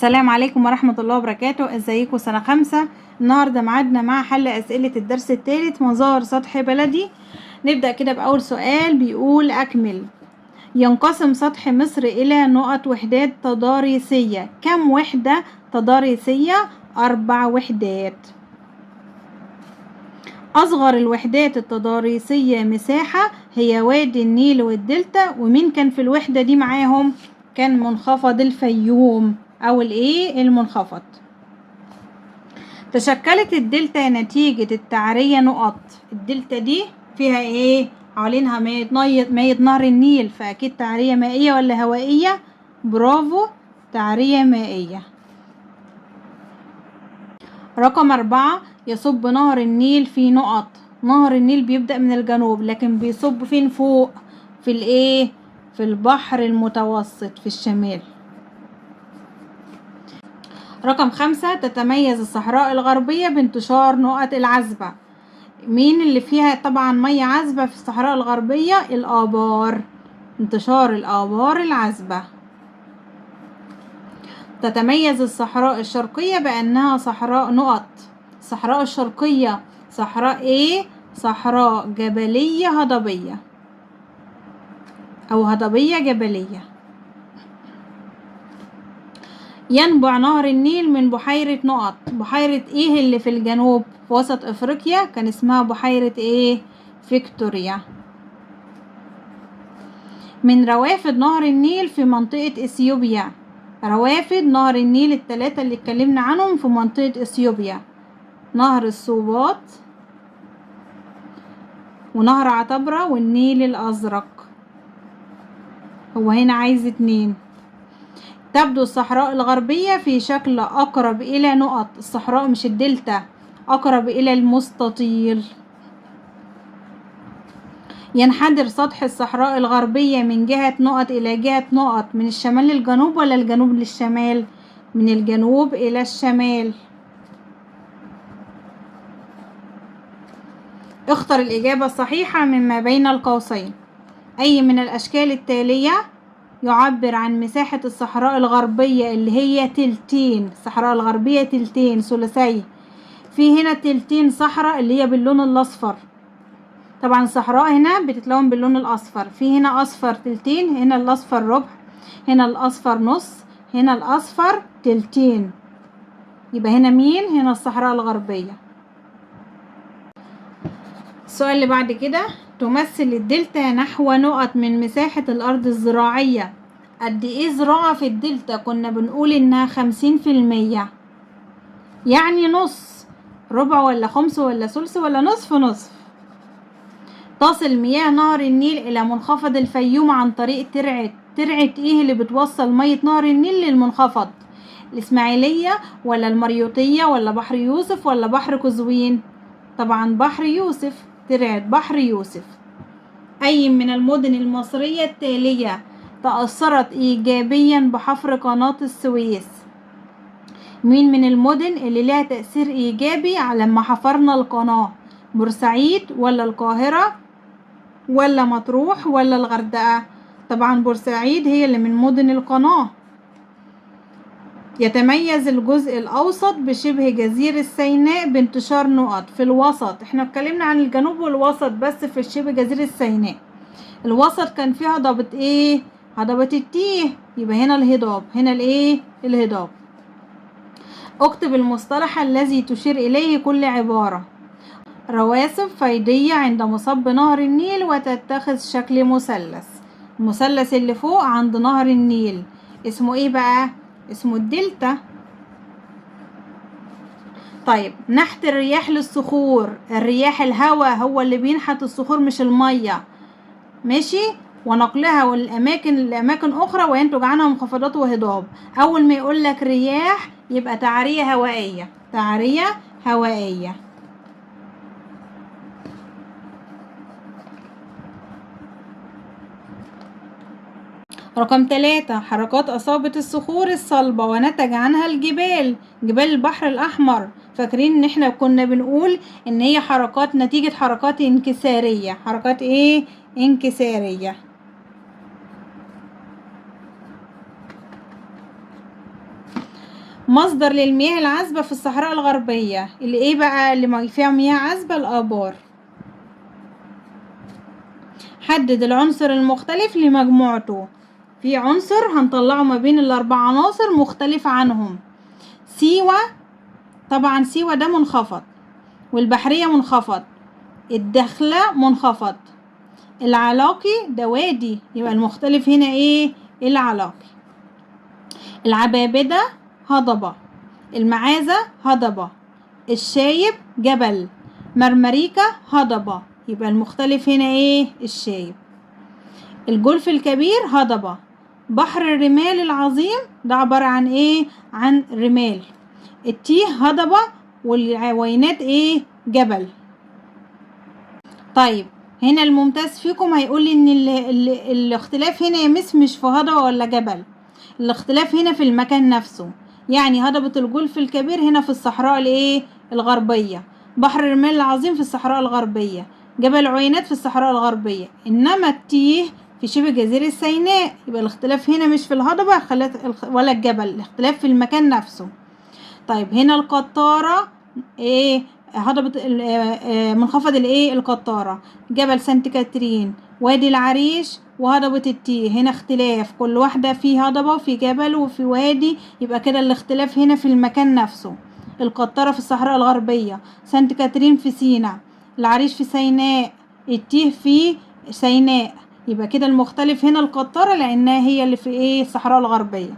السلام عليكم ورحمة الله وبركاته. ازيكم سنة 5؟ النهاردة معادنا مع حل أسئلة الدرس الثالث مظاهر سطح بلدي. نبدأ كده بأول سؤال بيقول أكمل. ينقسم سطح مصر إلى نقط وحدات تضاريسية. كم وحدة تضاريسية؟ 4 وحدات. أصغر الوحدات التضاريسية مساحة هي وادي النيل والدلتا، ومين كان في الوحدة دي معاهم؟ كان منخفض الفيوم أو الإيه؟ المنخفض. تشكلت الدلتا نتيجة التعرية نقط. الدلتا دي فيها إيه؟ حوالينها مية نهر النيل، فأكيد تعرية مائية ولا هوائية؟ برافو، تعرية مائية. رقم 4 يصب نهر النيل في نقط. نهر النيل بيبدأ من الجنوب لكن بيصب فين؟ فوق في الإيه؟ في البحر المتوسط في الشمال. رقم 5 تتميز الصحراء الغربية بانتشار نقط العذبة. مين اللي فيها طبعا مية عذبة في الصحراء الغربية؟ الآبار، انتشار الآبار العذبة. تتميز الصحراء الشرقية بأنها صحراء نقط. الصحراء الشرقية صحراء ايه؟ صحراء جبلية هضبية أو هضبية جبلية. ينبع نهر النيل من بحيرة نقط. بحيرة ايه اللي في الجنوب في وسط افريقيا؟ كان اسمها بحيرة ايه؟ فيكتوريا. من روافد نهر النيل في منطقة اثيوبيا. روافد نهر النيل الثلاثة اللي اتكلمنا عنهم في منطقة اثيوبيا: نهر الصوبات ونهر عطبرة والنيل الازرق. هو هنا عايز 2. تبدو الصحراء الغربية في شكل أقرب إلى نقط. الصحراء مش الدلتا، أقرب إلى المستطيل. ينحدر سطح الصحراء الغربية من جهة نقط إلى جهة نقط. من الشمال للجنوب ولا الجنوب للشمال؟ من الجنوب إلى الشمال. اختر الإجابة الصحيحة مما بين القوسين. أي من الأشكال التالية يعبر عن مساحة الصحراء الغربية اللي هي تلتين؟ الصحراء الغربية تلتين، ثلثي. في هنا تلتين صحراء اللي هي باللون الأصفر، طبعا الصحراء هنا بتتلون باللون الأصفر. في هنا أصفر تلتين، هنا الأصفر ربع، هنا الأصفر نص، هنا الأصفر تلتين. يبقى هنا مين؟ هنا الصحراء الغربية. السؤال اللي بعد كده تمثل الدلتا نحو نقط من مساحة الأرض الزراعية. قد إيه زراعة في الدلتا؟ كنا بنقول إنها 50%، يعني نص، ربع ولا خمس ولا ثلث ولا نصف نصف. تصل مياه نهر النيل إلى منخفض الفيوم عن طريق ترعة. ترعة إيه اللي بتوصل مية نهر النيل للمنخفض؟ الإسماعيلية ولا المريوطية ولا بحر يوسف ولا بحر قزوين؟ طبعا بحر يوسف، ترعة بحر يوسف. أي من المدن المصرية التالية تأثرت إيجابيا بحفر قناة السويس؟ مين من المدن اللي لها تأثير إيجابي على لما حفرنا القناة؟ بورسعيد ولا القاهرة ولا مطروح ولا الغردقة؟ طبعا بورسعيد هي اللي من مدن القناة. يتميز الجزء الأوسط بشبه جزيرة سيناء بانتشار نقط في الوسط. احنا اتكلمنا عن الجنوب والوسط بس في شبه جزيرة سيناء. الوسط كان فيها هضبة ايه؟ هضبة التيه، يبقى هنا الهضاب، هنا الايه؟ الهضاب. اكتب المصطلح الذي تشير إليه كل عبارة. رواسب فيضية عند مصب نهر النيل وتتخذ شكل مثلث. المثلث اللي فوق عند نهر النيل اسمه ايه بقى؟ اسمه الدلتا. طيب نحت الرياح للصخور. الرياح الهواء هو اللي بينحت الصخور مش المية، ماشي؟ ونقلها والأماكن لأماكن أخرى وينتج عنها منخفضات وهضاب. أول ما يقول لك رياح يبقى تعرية هوائية، تعرية هوائية. رقم 3 حركات أصابت الصخور الصلبة ونتج عنها الجبال، جبال البحر الأحمر. فاكرين إن إحنا كنا بنقول إن هي حركات نتيجة حركات انكسارية. حركات إيه؟ انكسارية. مصدر للمياه العذبة في الصحراء الغربية، اللي ايه بقى اللي فيها مياه عذبة؟ الآبار. حدد العنصر المختلف لمجموعته، في عنصر هنطلعه ما بين الأربع عناصر مختلف عنهم. سيوة، طبعا سيوة ده منخفض، والبحرية منخفض، الدخلة منخفض، العلاقي ده وادي، يبقى المختلف هنا ايه؟ العلاقي. العبابدة هضبة، المعازة هضبة، الشايب جبل، مرمريكا هضبة، يبقى المختلف هنا ايه؟ الشايب. الجولف الكبير هضبة، بحر الرمال العظيم ده عبارة عن ايه؟ عن رمال. التيه هضبة، والعوينات ايه؟ جبل. طيب هنا الممتاز فيكم هيقول لي ان الاختلاف هنا يا مس مش في هضبة ولا جبل، الاختلاف هنا في المكان نفسه. يعني هضبة الجولف الكبير هنا في الصحراء الايه؟ الغربية، بحر الرمال العظيم في الصحراء الغربية، جبل عوينات في الصحراء الغربية، انما التيه في شبه جزيرة سيناء. يبقى الاختلاف هنا مش في الهضبة ولا الجبل، الاختلاف في المكان نفسه. طيب هنا القطارة ايه؟ هضبة منخفض الايه؟ القطارة، جبل سانت كاترين، وادي العريش، وهضبة التيه. هنا اختلاف، كل واحدة في هضبة وفي جبل وفي وادي، يبقى كده الاختلاف هنا في المكان نفسه. القطارة في الصحراء الغربية، سانت كاترين في سيناء، العريش في سيناء، التيه في سيناء، يبقى كده المختلف هنا القطارة لأنها هي اللي في ايه؟ الصحراء الغربية.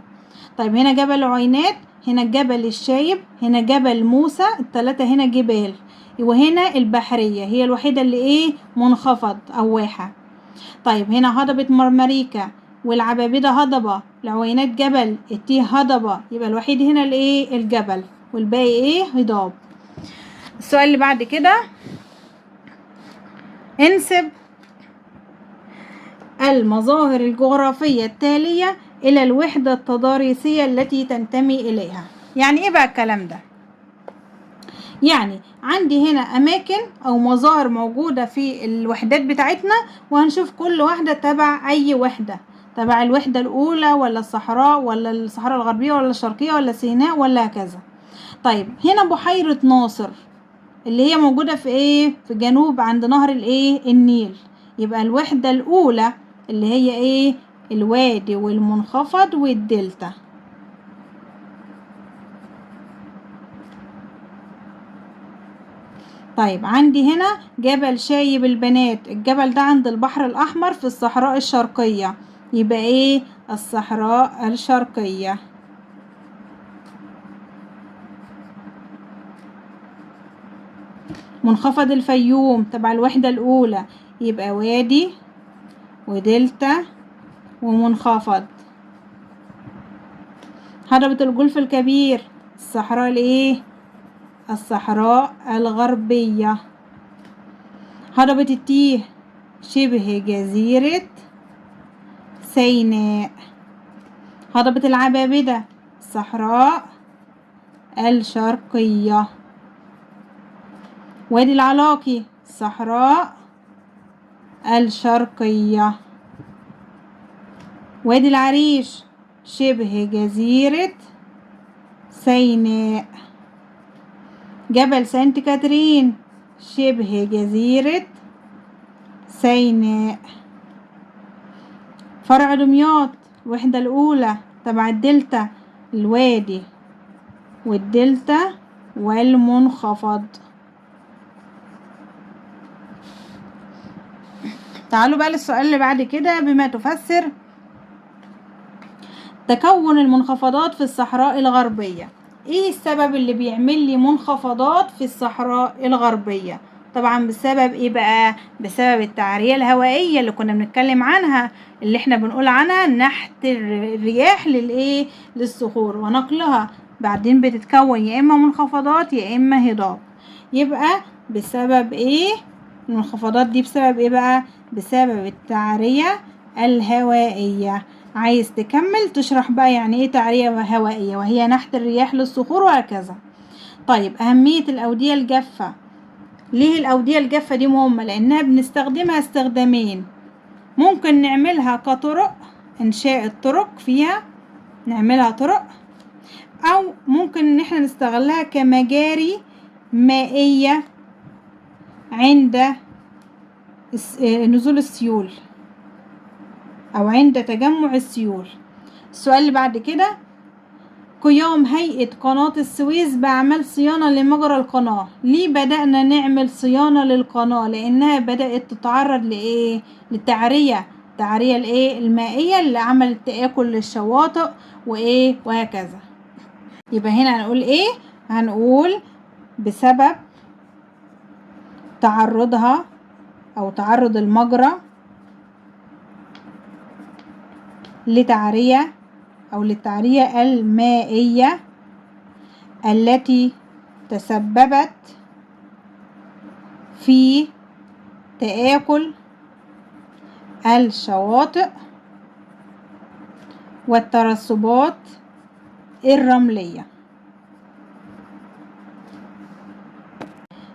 طيب هنا جبل عوينات، هنا جبل الشايب، هنا جبل موسى، التلاتة هنا جبال. وهنا البحرية هي الوحيدة اللي ايه؟ منخفض أو واحة. طيب هنا هضبة مرمريكا، والعبابدة هضبة، العوينات جبل، التيه هضبة، يبقى الوحيد هنا الايه؟ الجبل، والباقي ايه؟ هضاب. السؤال اللي بعد كده، انسب المظاهر الجغرافية التالية إلى الوحدة التضاريسية التي تنتمي إليها. يعني إيه بقى الكلام ده؟ يعني عندي هنا أماكن أو مظاهر موجودة في الوحدات بتاعتنا، وهنشوف كل واحدة تبع أي وحدة، تبع الوحدة الأولى ولا الصحراء ولا الصحراء الغربية ولا الشرقية ولا سيناء ولا هكذا. طيب هنا بحيرة ناصر اللي هي موجودة في إيه؟ في جنوب عند نهر الإيه؟ النيل. يبقى الوحدة الأولى اللي هي إيه؟ الوادي والمنخفض والدلتا. طيب عندي هنا جبل شايب البنات، الجبل ده عند البحر الأحمر في الصحراء الشرقية، يبقى إيه؟ الصحراء الشرقية. منخفض الفيوم تبع الوحدة الأولى، يبقى وادي ودلتا ومنخفض. هضبة الجولف الكبير، الصحراء الايه؟ الصحراء الغربية. هضبة التيه، شبه جزيرة سيناء. هضبة العبابدة، الصحراء الشرقية. وادي العلاقي، الصحراء الشرقية. وادي العريش، شبه جزيرة سيناء. جبل سانت كاترين، شبه جزيرة سيناء. فرع دمياط، الوحدة الأولى تبع الدلتا، الوادي والدلتا والمنخفض. تعالوا بقى للسؤال اللي بعد كده، بما تفسر تكون المنخفضات في الصحراء الغربية. ايه السبب اللي بيعمل لي منخفضات في الصحراء الغربية؟ طبعا بسبب ايه بقى؟ بسبب التعرية الهوائية اللي كنا بنتكلم عنها، اللي احنا بنقول عنها نحت الرياح للايه؟ للصخور ونقلها، بعدين بتتكون يا اما منخفضات يا اما هضاب. يبقى بسبب ايه المنخفضات دي؟ بسبب ايه بقى؟ بسبب التعرية الهوائية. عايز تكمل تشرح بقى يعني ايه تعرية هوائية، وهي نحت الرياح للصخور وهكذا. طيب أهمية الأودية الجافة، ليه الأودية الجافة دي مهمة؟ لأنها بنستخدمها استخدامين، ممكن نعملها كطرق، إنشاء الطرق فيها نعملها طرق، أو ممكن ممكن ان احنا نستغلها كمجاري مائية عند نزول السيول او عند تجمع السيول. السؤال اللي بعد كده، قيام هيئة قناة السويس بأعمال صيانة لمجرى القناة. ليه بدأنا نعمل صيانة للقناة؟ لأنها بدأت تتعرض لإيه؟ للتعرية، التعرية الإيه؟ المائية اللي عملت تآكل للشواطئ وإيه وهكذا. يبقى هنا هنقول إيه؟ هنقول بسبب تعرضها أو تعرض المجرى لتعرية أو للتعرية المائية التي تسببت في تآكل الشواطئ والترسبات الرملية.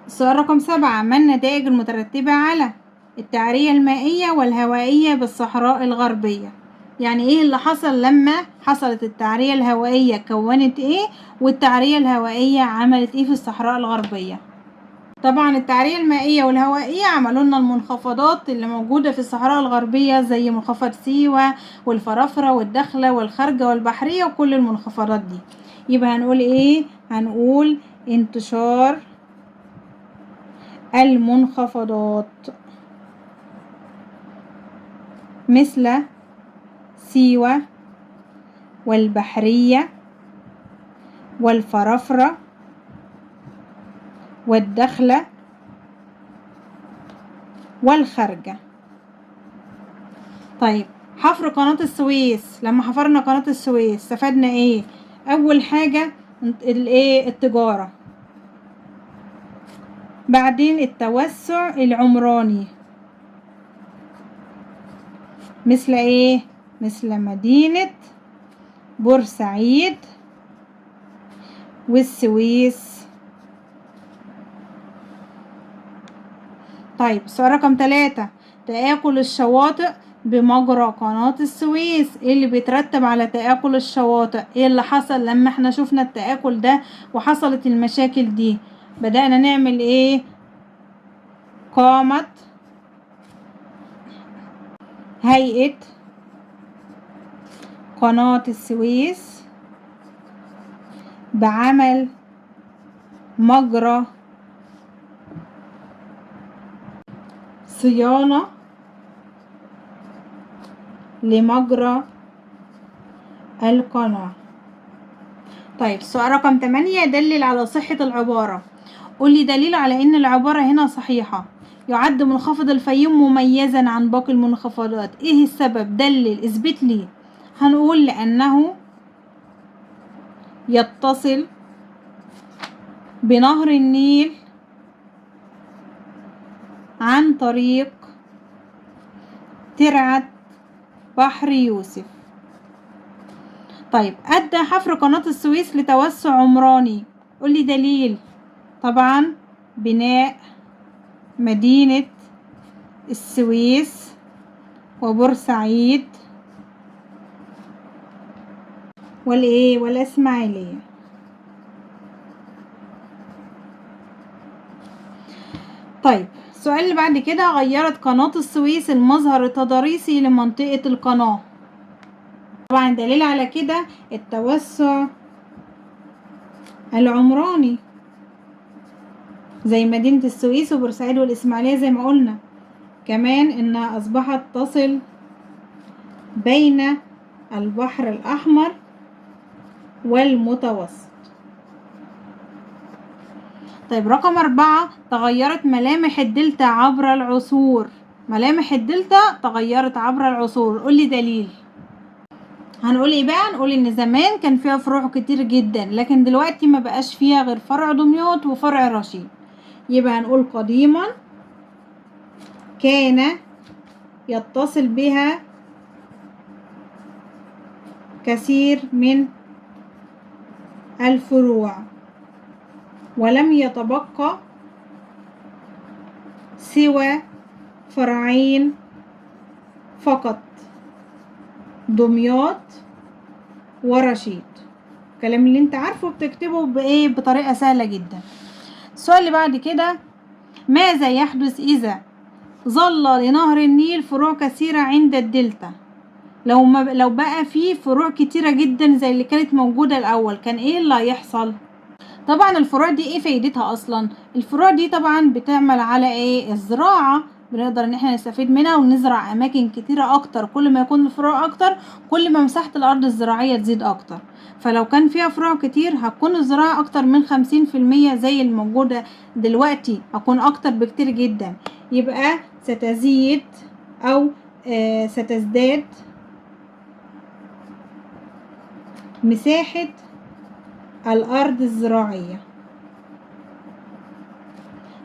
السؤال رقم 7، ما النتائج المترتبة على التعرية المائية والهوائية بالصحراء الغربية؟ يعني ايه اللي حصل لما حصلت التعرية الهوائية؟ كونت ايه؟ والتعرية الهوائية عملت ايه في الصحراء الغربية؟ طبعا التعرية المائية والهوائية عملوا لنا المنخفضات اللي موجودة في الصحراء الغربية زي منخفض سيوة والفرافرة والدخلة والخارجة والبحرية وكل المنخفضات دي. يبقى هنقول ايه؟ هنقول انتشار المنخفضات مثل سيوة والبحرية والفرافرة والدخلة والخارجة. طيب حفر قناة السويس، لما حفرنا قناة السويس استفدنا ايه؟ اول حاجة الايه؟ التجارة، بعدين التوسع العمراني مثل ايه؟ مثل مدينة بورسعيد والسويس. طيب السؤال رقم 3، تآكل الشواطئ بمجرى قناة السويس. ايه اللي بيترتب على تآكل الشواطئ؟ ايه اللي حصل لما احنا شفنا التآكل ده وحصلت المشاكل دي؟ بدأنا نعمل ايه؟ قامت هيئة قناة السويس بعمل مجرى صيانة لمجرى القناة. طيب السؤال رقم 8، دلل على صحة العبارة. قولي دليل على ان العبارة هنا صحيحة. يعد منخفض الفيوم مميزا عن باقي المنخفضات. ايه السبب؟ دلل، اثبت لي. هنقول لأنه يتصل بنهر النيل عن طريق ترعة بحر يوسف. طيب أدى حفر قناة السويس لتوسع عمراني. قولي دليل. طبعا بناء مدينة السويس وبورسعيد والايه والاسماعيلية. طيب السؤال اللي بعد كده، غيرت قناة السويس المظهر التضاريسي لمنطقة القناة. طبعا دليل على كده التوسع العمراني زي مدينة السويس وبورسعيد والإسماعيلية زي ما قلنا، كمان إنها أصبحت تصل بين البحر الأحمر والمتوسط. طيب رقم 4، تغيرت ملامح الدلتا عبر العصور. ملامح الدلتا تغيرت عبر العصور. قولي دليل. هنقول ايه بقى؟ نقول ان زمان كان فيها فروع كتير جدا، لكن دلوقتي ما بقاش فيها غير فرع دمياط وفرع رشيد. يبقى هنقول قديما كان يتصل بها كثير من الفروع ولم يتبقى سوى فرعين فقط، دمياط ورشيد. الكلام اللي انت عارفه بتكتبه بايه؟ بطريقة سهلة جدا. السؤال اللي بعد كده، ماذا يحدث إذا ظل لنهر النيل فروع كثيرة عند الدلتا؟ لو بقى فيه فروع كتيرة جدا زي اللي كانت موجودة الأول، كان ايه اللي هيحصل؟ طبعا الفروع دي ايه فايدتها اصلا؟ الفروع دي طبعا بتعمل على ايه؟ الزراعة، بنقدر ان احنا نستفيد منها ونزرع اماكن كتيرة اكتر. كل ما يكون الفروع اكتر كل ما مساحة الارض الزراعية تزيد اكتر. فلو كان فيها فروع كتير هتكون الزراعة اكتر من 50% زي الموجودة دلوقتي، هتكون اكتر بكتير جدا. يبقى ستزيد او ستزداد مساحة الأرض الزراعية.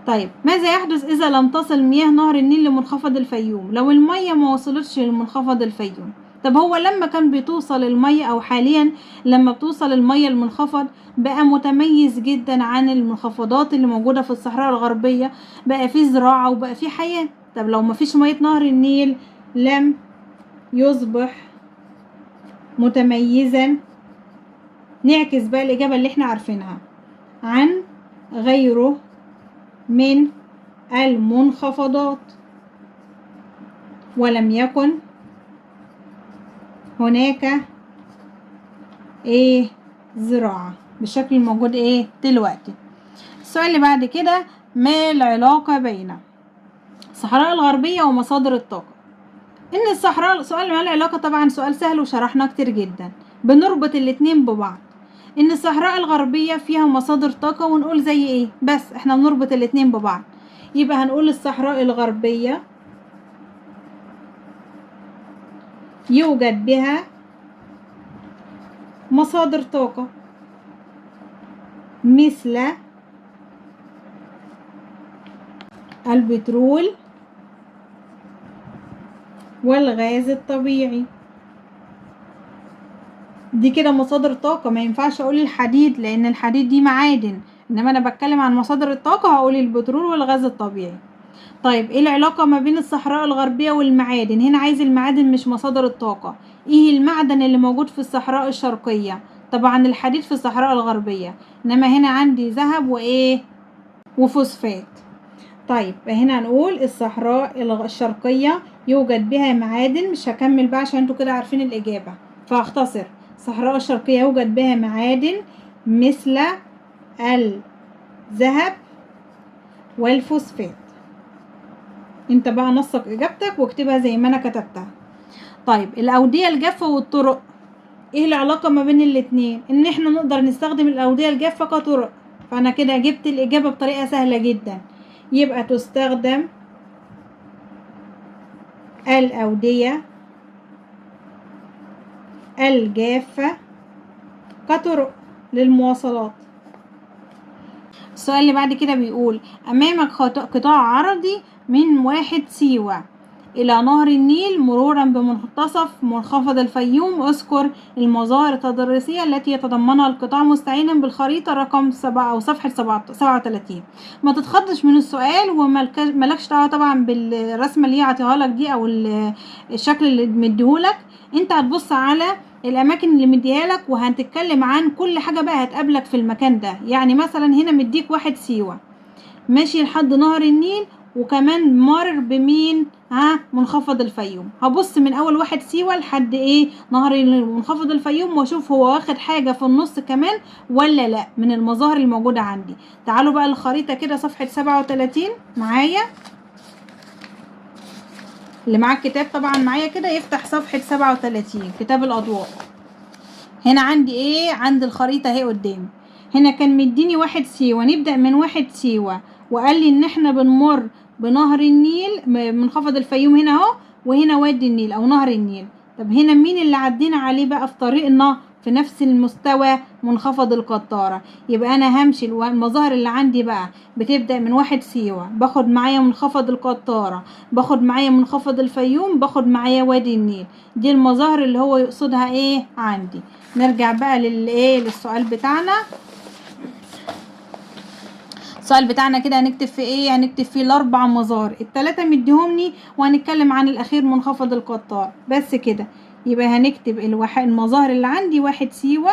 طيب ماذا يحدث إذا لم تصل مياه نهر النيل لمنخفض الفيوم؟ لو المية ما وصلتش لمنخفض الفيوم. طب هو لما كان بتوصل المية أو حاليا لما بتوصل المية المنخفض بقى متميز جدا عن المنخفضات اللي موجودة في الصحراء الغربية، بقى فيه زراعة وبقى فيه حياة. طب لو ما فيش مية نهر النيل لم يصبح متميزا، نعكس بقى الإجابة اللي احنا عارفينها، عن غيره من المنخفضات، ولم يكن هناك ايه؟ زراعة بالشكل الموجود ايه دلوقتي. السؤال اللي بعد كده، ما العلاقة بين الصحراء الغربية ومصادر الطاقة؟ ان الصحراء، سؤال ما العلاقة طبعا سؤال سهل وشرحناه كتير جدا، بنربط الاتنين ببعض. ان الصحراء الغربية فيها مصادر طاقة ونقول زي ايه، بس احنا بنربط الاتنين ببعض. يبقى هنقول الصحراء الغربية يوجد بها مصادر طاقة مثل البترول والغاز الطبيعي. دي كده مصادر طاقة، ما ينفعش اقول الحديد لان الحديد دي معادن، انما انا بتكلم عن مصادر الطاقة هقول البترول والغاز الطبيعي. طيب ايه العلاقة ما بين الصحراء الغربية والمعادن؟ هنا عايز المعادن مش مصادر الطاقة. ايه المعدن اللي موجود في الصحراء الشرقية؟ طبعا الحديد في الصحراء الغربية، انما هنا عندي ذهب وايه؟ وفوسفات. طيب هنا هنقول الصحراء الشرقية يوجد بها معادن، مش هكمل بقى عشان انتوا كده عارفين الإجابة فهختصر. الصحراء الشرقية يوجد بها معادن مثل الذهب والفوسفات. انت بقى نسق اجابتك واكتبها زي ما انا كتبتها. طيب الاودية الجافة والطرق، ايه العلاقة ما بين الاتنين؟ ان احنا نقدر نستخدم الاودية الجافة كطرق، فانا كده جبت الاجابة بطريقة سهلة جدا. يبقى تستخدم الاودية الجافة كطرق للمواصلات. السؤال اللي بعد كده بيقول أمامك قطاع عرضي من واحد سيوة إلى نهر النيل مرورا بمنتصف منخفض الفيوم، اذكر المظاهر التضاريسية التي يتضمنها القطاع مستعينا بالخريطة رقم 7 أو صفحة 37. ما تتخضش من السؤال ومالكش دعوة طبعا بالرسمة اللي هي عطيها لك دي أو الشكل اللي مديهولك، انت هتبص على الأماكن اللي مديها لك وهتتكلم عن كل حاجة بقى هتقابلك في المكان ده. يعني مثلا هنا مديك واحد سيوة ماشي لحد نهر النيل وكمان مر بمين؟ منخفض الفيوم. هبص من اول واحد سيوة لحد ايه؟ نهر النيل ومنخفض الفيوم، واشوف هو واخد حاجة في النص كمان ولا لا من المظاهر الموجودة عندي. تعالوا بقى الخريطة كده صفحة 37 معايا، اللي معاه الكتاب طبعا معايا كده يفتح صفحة 37 كتاب الأضواء. هنا عندي ايه؟ عند الخريطة اهي قدامي. هنا كان مديني واحد سيوة، نبدأ من واحد سيوة وقال لي ان احنا بنمر بنهر النيل منخفض الفيوم هنا اهو، وهنا وادي النيل او نهر النيل. طب هنا مين اللي عدينا عليه بقى في طريقنا في نفس المستوى؟ منخفض القطارة. يبقى انا همشي المظاهر اللي عندي بقى بتبدأ من واحد سيوة، باخد معايا منخفض القطارة، باخد معايا منخفض الفيوم، باخد معايا وادي النيل. دي المظاهر اللي هو يقصدها ايه عندي. نرجع بقى للايه؟ للسؤال بتاعنا. السؤال بتاعنا كده هنكتب فيه ايه؟ هنكتب فيه الاربع مظاهر، التلاتة مديهمني، وهنتكلم عن الاخير منخفض القطار بس كده. يبقى هنكتب المظاهر اللي عندي واحد سيوة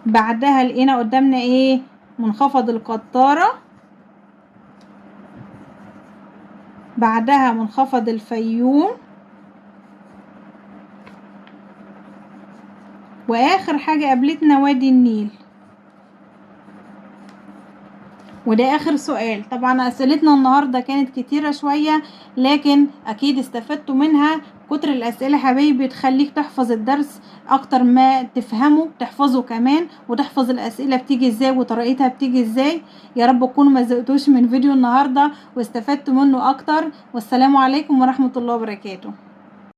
بعدها لقينا قدامنا ايه؟ منخفض القطارة، بعدها منخفض الفيوم، واخر حاجة قابلتنا وادي النيل. وده اخر سؤال. طبعا اسئلتنا النهاردة كانت كتيرة شوية، لكن اكيد استفدتوا منها. كتر الاسئلة حبايبي بتخليك تحفظ الدرس اكتر ما تفهمه، تحفظه كمان، وتحفظ الاسئلة بتيجي ازاي وطريقتها بتيجي ازاي. يا رب تكونوا ما زهقتوش من فيديو النهاردة واستفدتوا منه اكتر. والسلام عليكم ورحمة الله وبركاته.